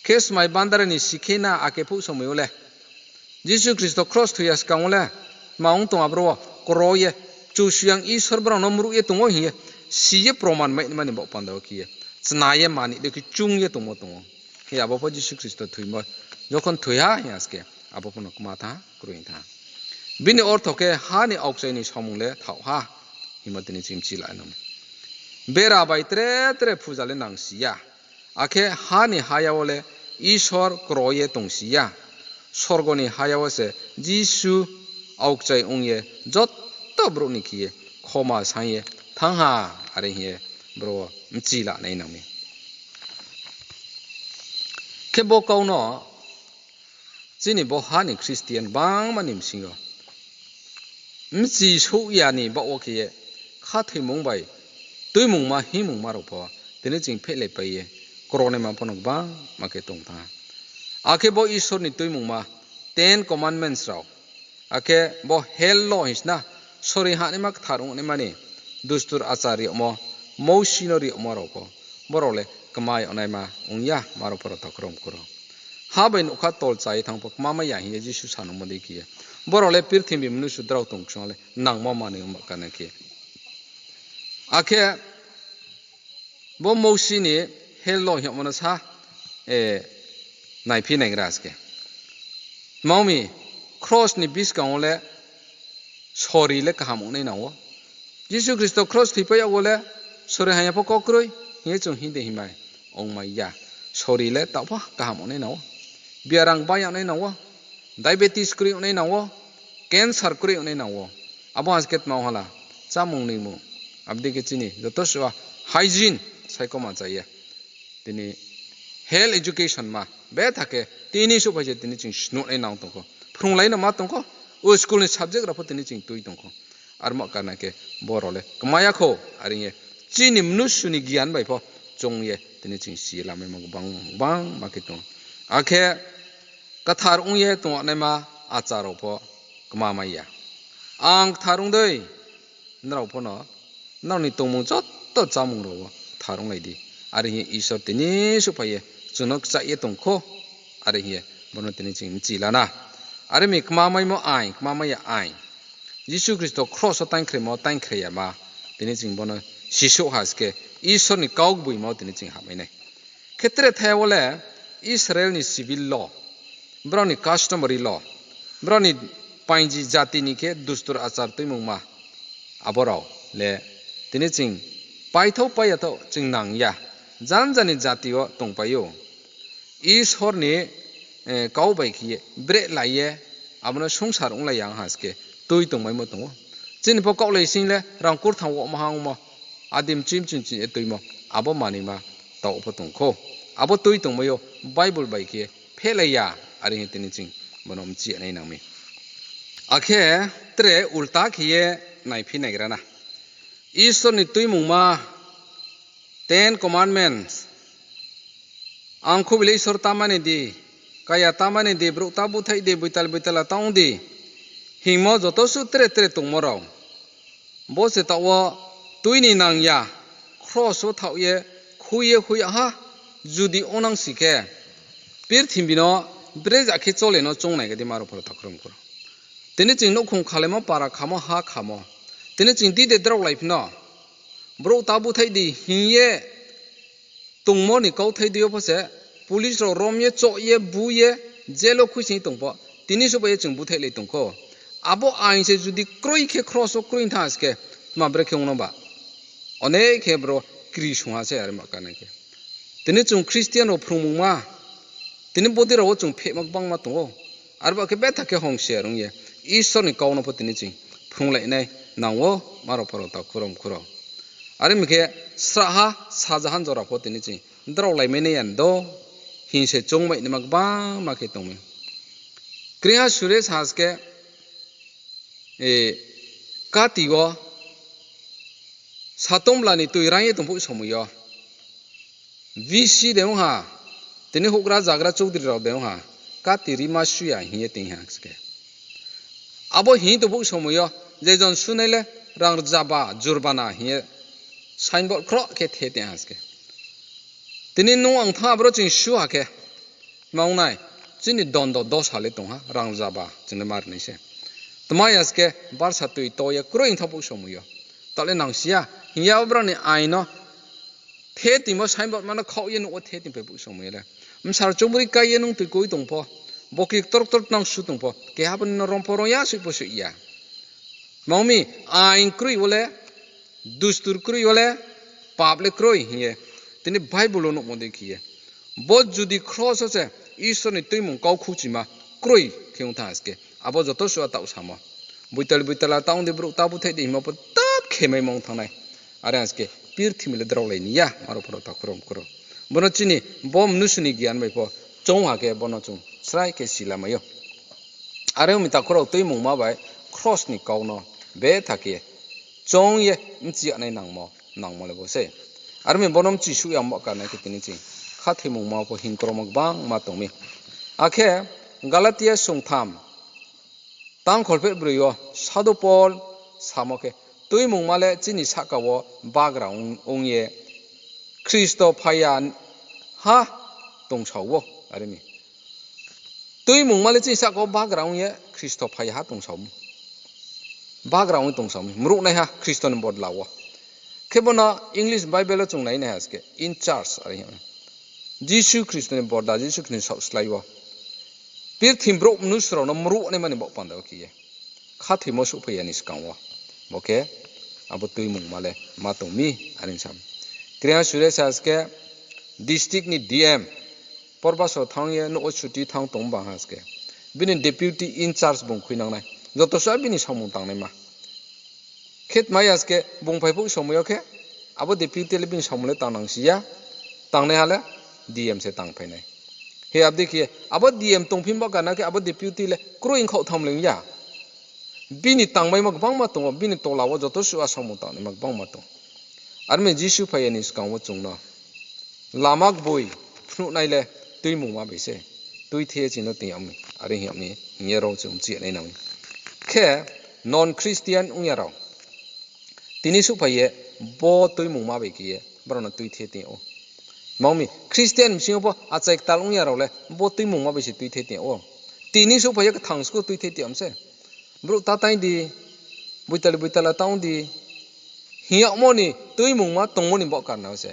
Khe smai bandra ni sikhena akhe phuh somoi wo le, Jisu Khristo kros thoi ya skang wo le, tma ong tong aboro wo, kro ye, Kchusoyang Isor brao no mruh ye tong ou hing ye, si ye proman mai naima ni baoh panda wo khe ye, chna ye mani de khe chung ye tongmo tong ou. Khe abo pho Jisu Khristo thoimo, jokhon thoi ha hing ha se khe, abo pho no kma thanng ha, kroi thanng ha. Bini ortho khe ha ni aokchai ni samung le thaoh ha, hingmo tini ching bchi la nang. Bera bai tre tre puja le nang si ya. Akhe ha ni haya wo le Isor kro ye tong si ya. Sorgo ni haya wo se Jisu aokchai ong ye joto brouh ni khe ye khoma saing ye thanng ha, are hing ye boro wo bchi la nai nang mi. Khe bo kau no chini bo ha ni Christian gbangma ni bsing yo bchi souh ya ni baoh wo khe ye khathoimung bai tuimungma hingmungma rao pho tini ching phehlaipai ye kronaima pho no gbangma khe tong thanng ha. Akhe bo Isor ni tuimungma Ten Commandments rao, akhe bo hell law hing sna, sori hanaima kthar ongnaima ni dustur achar ri yagmo, Mousi no ri yagmo rao pho, brao le kma yagnaima ong ya, ma rao pho rao takhu rao mkhu rao. Ha bai nougkha tol chá ye thanng pho kma mai ya hing ye Jisu sanangmo dei khe ye, brao le purthimbi mnusu drao tong ksong le nangmo manoi ongma karna khe. Akhe bo Mousi ni hell law hingmo no sa, e, naiphi naigra se khe. Tma ong mi, kros ni buskang wo le sori le kaham ongnai nang ou. Jisu Khristo kros thoipai yag wo le sori haya pho kau kroi hing ye chung hing de hingmai ongmai ya. Sori le taoh pho kaham ongnai nang ou. Biaram bai yag nai nang ou. Diabetes kroi ongnai nang ou. Cancer kroi ongnai nang ou. Abo ha se khe tma ong ha la, chámung ni mung, abo dei khe chini joto suh a hygiene saikoma chá ye, tini health education ma betha khe tini souhphai se tini ching snuhnai nang tong kho. Phrunglai no ma tong kho. O school ni subject rao pho tini ching tui tong kho. Armo karna khe brao le kma ya kho, are hing ye chini mnusu ni gian bai pho chung ye tini ching si ye lamaimo gbang, gbangma khe tong ou. Akhe kthar ong ye tongnaima achar rao pho kma mai ya. Ang kthar ong dei, nrao pho no, nrao ni tongmung joto chámung rao wo kthar onglai di. Are hing ye Isor tini souhphai ye chung no kchah ye tong kho. Are hing ye bo no tini ching bchi la na. Are mi kma maimo ain, kma mai ya ain, Jisu Khristo kros wo taingkhraimo, taingkhrai yama, tini ching bo no sisouh ha se khe, Isor ni kau gboimo tini ching hamai nai. Khe tre thai wo le Israel ni civil law, brao ni customary law, brao ni painji jati ni khe dustur achar tuimungma, abo rao le tini ching paithao pai ya tho ching nang ya, janja ni jati wo tongpai ou. Isor ni, e, kau bai khe ye, brehlai ye, abo no sungsar onglai ya ong ha se khe, tui tongmaimo tong ou. Chini pho kaohlai sing le rang kurtham wo maha ongmo, adim chim chim chim ye tuimo, abo manima taoh pho tong kho. Abo tui tongmai yo, Bible bai khe phehlai ya, are hing tini ching bo no bchi ya nai nang mi. Akhe tre ulta khe ye naiphi naigra na. Isor ni tuimungma Ten Commandments, ang khubilei Isor tamani di, kaya tamani di, brouh ta búthaih di, boital boitala ta ong di, hingmo joto suh tre tre tongmo rao. Bo se taoh wo tuini nang ya, kros wo thaoh ye, khui ye, khui yag ha, judi ongnang si khe, purthimbi no breza khe chole no choungnai khe di maro phoro takhu rom khuro. Tini ching nouhkhong khalaimo, para khamo, ha khamo. Tini ching di de drao lai phino. Brouh ta búthaih di hing ye tongmo ni kauthai dei yo pho se, police rao rom ye, choh ye, bu ye, jail wo khuisoing tong pho, tini suh bai ye chung búthaih lai tong kho. Abo aing se judi kroi khe, kros wo kroi thanng ha se khe, tma brekhe ong no ba. Onek khe bro kri sung ha se are ma kanai khe. Tini chung Christian rao phrungmungma, tini bodei rao wo chung phehma gbangma tong ou. Arba khe betha khe hong se rung ye, Isor ni kau no pho tini ching phrunglai nai nang ou, maro phoro takhu rom khuro. Are mi khe srahha sajahan jora pho tini ching drao lai mai nai ya do, hing se choungmai naima gbangma khe tong mi. Kri ha Suresh ha se khe, e, kati wo satomla ni tui raing ye tong phuh somoi yo, V C de ong ha, tini houhgra zagra choudri rao de ong ha, kati rima suya hing ye ting ha se khe. Abo hing tong phuh somoi yo, je jon sunai le rang rzaba, jurbana hing ye signboard khroh khe the ting ha se khe. Tini nung ang thanng abro ching su ha khe, tma ong nai, chini dondo dosa le tong ha, rang rzaba, chini mar nai se. Tma ya se khe, barsa tui to ye kroi thanng phuh somoi yo. Taoh le nang si ya, hing ya abo brao ni aing no, the tingmo signboard ma no khaoh ye nuh wo the tingpai phuh somoi yo le. Bsar chumri kai ye nung tui koi tong pho, bokri ktor ktor nang su tong pho, keha bo ni no rom pho rong ya, soih pho soih ya. Tma ong mi, aing kroi wo le, dustur kroi wo le, pap le kroi hing ye, tini Bible wo nuhmo dei khe ye. Bo judi kros wo se Isor ni tuimung kau khuchima kroi khe ong thanng ha se khe, abo joto suh a taoh samo. Boital boitala ta ong di, brouh ta búthaih di hingmo pho tap khe maimo ong thanng nai. Are ha se khe purthimbi le drao lai ni ya, maro phoro takhu rom khuro. Bo no chini bo mnusu ni gian bai pho choung ha khe bo no chung srai khe silamai ou. Are ong mi takhu rao, tuimungma bai kros ni kau no betha khe choung ye bchi ya nai nangmo, nangmo le bo se. Are mi bo no bchi suh ya ongba karna khe tini ching khathoimungma pho hingkroma gbangma tong mi. Akhe Galatia sungtham, tang kholpheh broi yo Sadhu Pol samo khe, tuimungma le chini sahka wo bagra ong, ong ye Khristo phai ya ha tongsao ou, are mi. Tuimungma le chini sahka wo bagra ong ye Khristo phai ya ha tongsao ou. Bagra ong ye tongsao mi, mruhnaiha Khristo ni bodla wo. Khe bo no English Bible wo chung nai nai ha se khe, in charge, are hing ou. Jisu Khristo ni bodla, Jisu Khristo ni saohslái wo purthimbi brouh mnusu rao no mruhnaima ni baoh panda wo khe ye khathoimo souhphai ya ni skang wo, bo khe abo tuimungma le ma tong mi, are sa mi. Kri ha Suresh ha se khe district ni D M, porbaso thanng ye nouh wo chuti thanng tong bang ha se khe, bini deputy in charge bung khuinang nai, joto suh bini samung tangnaima. Khe tma ya se khe bung phai phuh somoi yo khe, abo deputy le bini samung le tangnang si ya, tangnaiha le D M se tangphai nai. He abdei khe abo D M tongphi ba karna khe abo deputy le kroi ongkhaoh tham le ong ya. Bini tangmaima gbangma tong ou, bini tola wo joto suh a samung tangnaima gbangma tong ou. Are mi Jisu phai ya ni skang wo chung no lama gboi phnuhnai le tuimungma bai se. Tuithe ye ching no tong yag mi, are hing yag mi hing ye rao chung bchi ya nai nang ou. Khe non Christian ong ya rao tini souhphai ye bo tuimungma bai khe ye brao no tuithe tong yag ou. Tma ong mi, Christian bsing yo pho achai ktal ong ya rao le bo tuimungma bai se tuithe tong yag ou. Tini souhphai ye kthang sku tuithe tong yag mi se. Brouh ta taing di, boitali boitala ta ong di hing yagmo ni tuimungma tongmo ni baoh karna wo se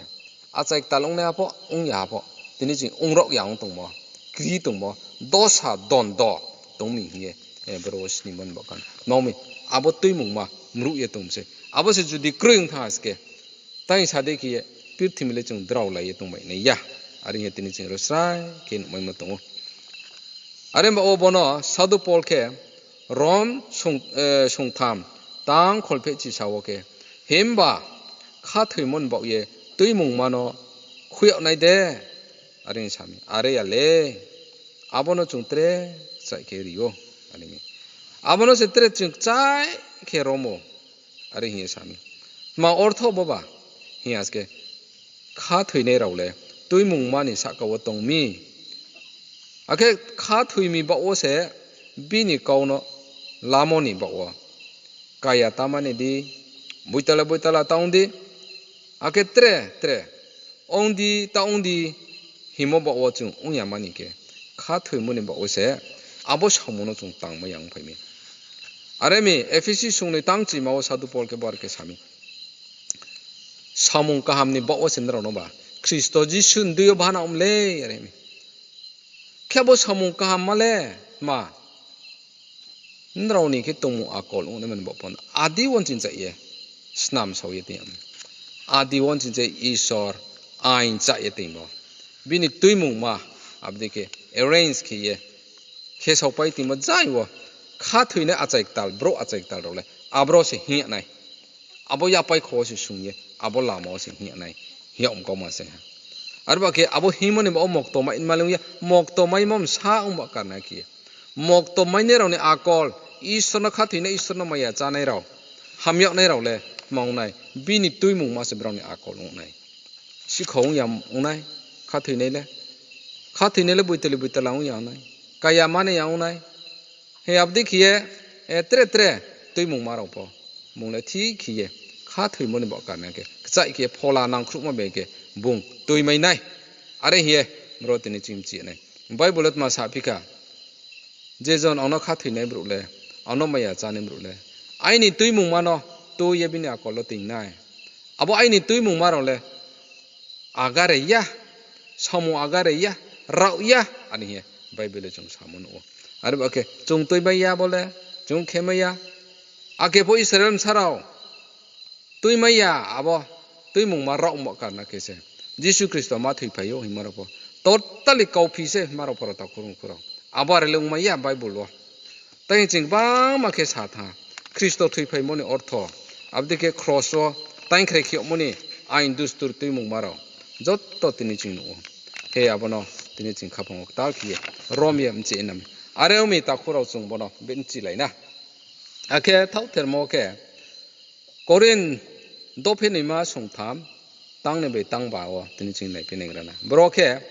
achai ktal ongnaiha pho, ong ya ha pho, tini ching ongraoh ya ong tongmo, kri tongmo, dosa dondo tong mi hing ye, e, boro wo snimo ni baoh karna. Tma ong mi, abo tuimungma mruh ye tong mi se. Abo se judi kroi ong thanng ha se khe, taing sa dei khe ye purthimbi le chung drao lai ye tongmai nai ya. Are hing ye tini ching ro srai khe nuhmaimo tong ou. Are ba wo bo no Sadhu Pol khe Rom sung, e, sungtham tang kholpheh chisa wo khe, himba khathoimo ni baoh ye tuimungma no khui yag nai de? Are sa mi, are ya le, abo no chung tre kchai khe ri ou, are mi. Abo no se tre chung kchai khe rom ou, are hing ye sa mi. Tma ortho bo ba hing ya se khe, khathoinai rao le tuimungma ni sahka wo tong mi. Akhe khathoi mi baoh wo se bini kau no lamo ni baoh wo. Kaya ta mani di, boitala boitala ta ong di, akhe tre tre ong di, ta ong di, hingmo baoh wo chung ong ya mani khe, khathoimo ni baoh wo se abo samung no chung tangmai ya ongphai mi. Are mi, Ephesi sung ni tang chima wo Sadhu Pol khe bar khe sa mi. Samung kaham ni baoh wo se nrao no ba Khristo Jisu ni dui yo bana om le, are mi. Khe abo samung kaham ma le, ma. Nrao ni khe tongmung akol ong nai mani baoh pho no. Adi wo nching chai ye, snam sao ye tong. Adi wo nching chai Isor, ain chai ye tong bo. Bini tuimungma, abo dei khe arrange khe ye, khe saopai tongmo jai wo, khathoinai achai ktal, brouh achai ktal rao le, abro se hing ya nai. Abo yapai kho wo se sung ye, abo lama wo se hing ya nai, hing ya ong kau ma se ha. Arba khe abo hingmo ni baoh wo mokto mai ma le ong ya, mokto maimo bsa ong ba karna khe ye. Mokto mainai rao ni akol, Isor no khathoinai, Isor no maya chánai rao, hamyagnai rao le tma ong nai, bini tuimungma se brao ni akol ong nai. Sikhau ong ya ong nai, khathoinai le. Khathoinai le boitali boitala ong ya ong nai. Kaya mani ya ong nai. He abo dei khe ye, e, tre tre tuimungma rao pho. Bung le thik khe ye, khathoimo ni baoh karna khe, kchaih khe phola nangkhruhma bai khe bung tuimai nai. Are hing ye, bro tini ching mchi nai. Bible wo tma saphi kha, je jon ang no khathoinai brouh le, ang no maya chánai brouh le, aini tuimungma no tui ye bini akol wo ting nai. Abo aini tuimungma rao le, agare ya, samung agare ya, rao ya, ani hing ye Bible le chung samo nuh ou. Arba khe chung tuimai ya bo le, chung khemai ya. Akhe pho Israel bsa rao tuimai ya, abo tuimungma rao ongba karna khe se Jisu Khristo ma thoiphai ou hingma rao pho, totally kauphi se hingma rao pho rao takhu rungkhu rao. Abo are le ongmai ya Bible wo. Tai ching gbangma khe sa tha, Khristo thoiphaimo ni ortho, abo dei khe kros wo taingkhre khe yagmo ni ain dustur tuimungma rao, joto tini ching nuh ou. He abo no tini ching khaphang wo ktal khe ye rom ye mchi nai. Are ong mi takhu rao chung bo no bini chilai na. Akhe thaohthermo khe Korinth dophe noima songtham, tang ni bai tang ba wo tini ching naiphi nai gra na. Boro khe,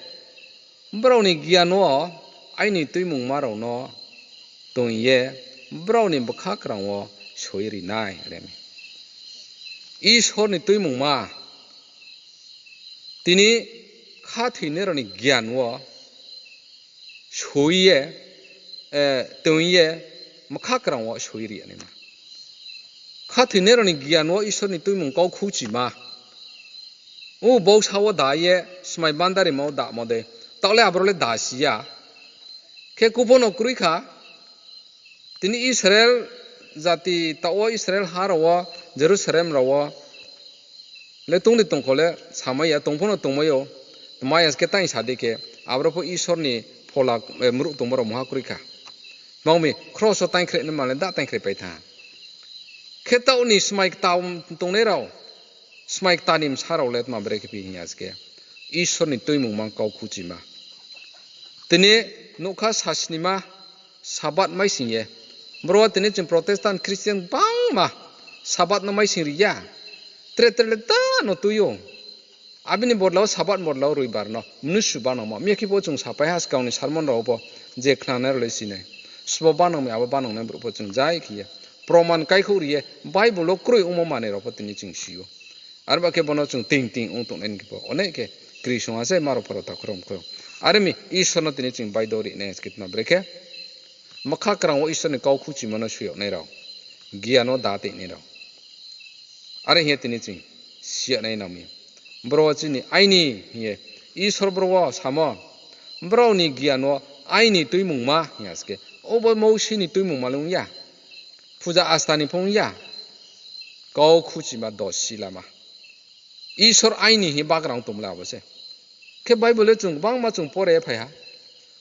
brao ni gian wo aini tuimungma rao no tong ye, brao ni bkha krang wo soi ri nai, are mi. Isor ni tuimungma, tini khathoinai rao ni gian wo soi ye, e, tong ye, bkha krang wo soi ri ya naima. Khathoinai rao ni gian wo Isor ni tuimung kau khuchima. O bausa wo da ye, smai bandarima wo damo de. Taoh le aboro le da si ya. Khe kupho no kroi kha, tini Israel jati taoh wo Israel ha rao wo, Jerusalem rao wo le tong di tongkho le samai ya, tong pho no tongmai ou. Tma ya se khe taing sa di khe, aboro pho Isor ni phola, e, mruh tongmo rao mungha kroi kha. Tma ong mi, kros wo taingkhre nai ma le da taingkhre pai tha. Khe taoh ni smai kta tongnai rao, smai kta ni bsa rao le tma brekhe phi hing ya se khe, Isor ni tuimungma kau khuchima. Tini nougkha sasnima Sabath maising ye. Boro wo tini ching Protestant Christian gbangma Sabath no maising ri ya. Tre tre le da no tui ou. Abini bodla wo Sabath bodla wo Roibar no mnusu banangmo. Miya khe pho chung sapai ha skang ni sermon rao pho, je khnanai rao le si nai. Sbo banang mi abo banangnai brouh pho chung jai khe ye proman kaikhouh ri ye, Bible wo kroi ongmo manoi rao pho tini ching si ou. Arba khe bono chung ting ting ong tongnai ni khe pho onek khe kri song ha se ma rao pho rao takhu rungkhu rao. Are mi Isor no tini ching baido ri nai se khe tma brekhe, bkha krang wo Isor ni kau khuchima no soi yag nai rao, gian wo da tei nai rao. Are hing ye tini ching si ya nai nang mi. Boro wo chini aini hing ye Isor boro wo samo, brao ni gian wo aini tuimungma hing ya se khe, obo Mousi ni tuimungma le ong ya. Puja asta ni pho ong ya. Kau khuchima dosi lama. Isor aini hing ye bagrang tongmo le abo se. Khe Bible le chung gbangma chung pore phai ha.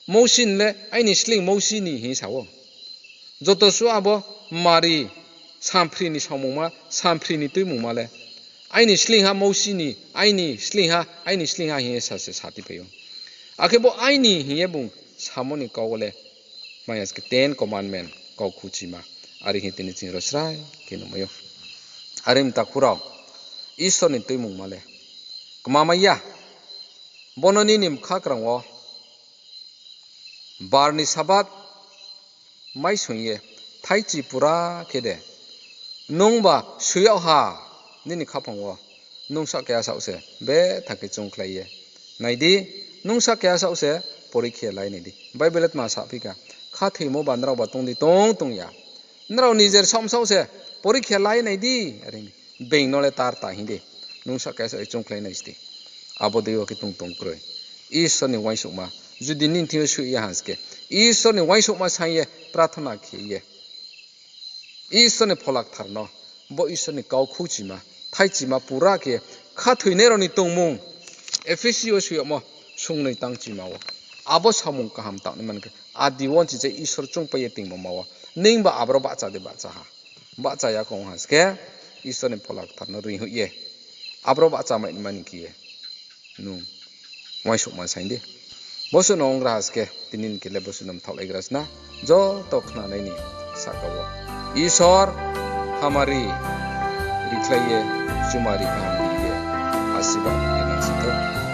Mousi ni le aini sleing Mousi ni hing sa ou. Joto suh abo Mari, samphri ni samungma, samphri ni tuimungma le, aini sleing ha Mousi ni, aini sleing ha, aini sleing ha hing ye sa se sa ti phai ou. Akhe bo aini hing ye bung samo ni kau wo le, maya se khe Ten Commandment, kau khuchima. Are hing ye tini ching rao srai khe nuhmai ou. Are mi takhu rao, Isor ni tuimungma le, kma mai ya. Bono nini bkha krang wo bar ni Sabath maisoing ye thaichi pura khe de nungba sui yag ha. Nini khaphang wo nung sahkeha saoh se betha khe choungkhlai ye nai di, nung sahkeha saoh se porikhe lai nai di. Bible le tma saphi kha, khathoimo ba nrao ba tong di tong tong ya. Nrao nijer saoh saoh se porikhe lai nai di, are ni. Being no le tar ta hing di. Nung sahkeha saoh se choungkhlai nai sdi. Abo dei wo khe tong tong kroi. Isor ni uaingsouhma, judi nini thing yo suih ya ha se khe, Isor ni uaingsouhma saing ye, prathona khe ye, Isor ni Phola Kthar no, bo Isor ni kau khouchima, thaichima pura khe, khathoinai rao ni tongmung, Ephesi wo soi yagmo, sungnoi tangchima wo. Abo samung kaham tang nai man khe, adi wo nchi je Isor choungpai ye tingmo ma wo. Ningba aboro bahcha de bahcha ha. Bahcha ya khe ong ha se khe, Isor ni Phola Kthar no reinghoih ye, aboro bahcha mai nai mani khe ye, nung uaingsouhma saing di. Bosuh no ong gra ha se khe, tini ni khe le bosuh no mthaohlai gra sna, joto khnanai ni sahka wo Isor hamari rikhlai ye, chumari kaham ri ye, asiba ri ye nang si thou.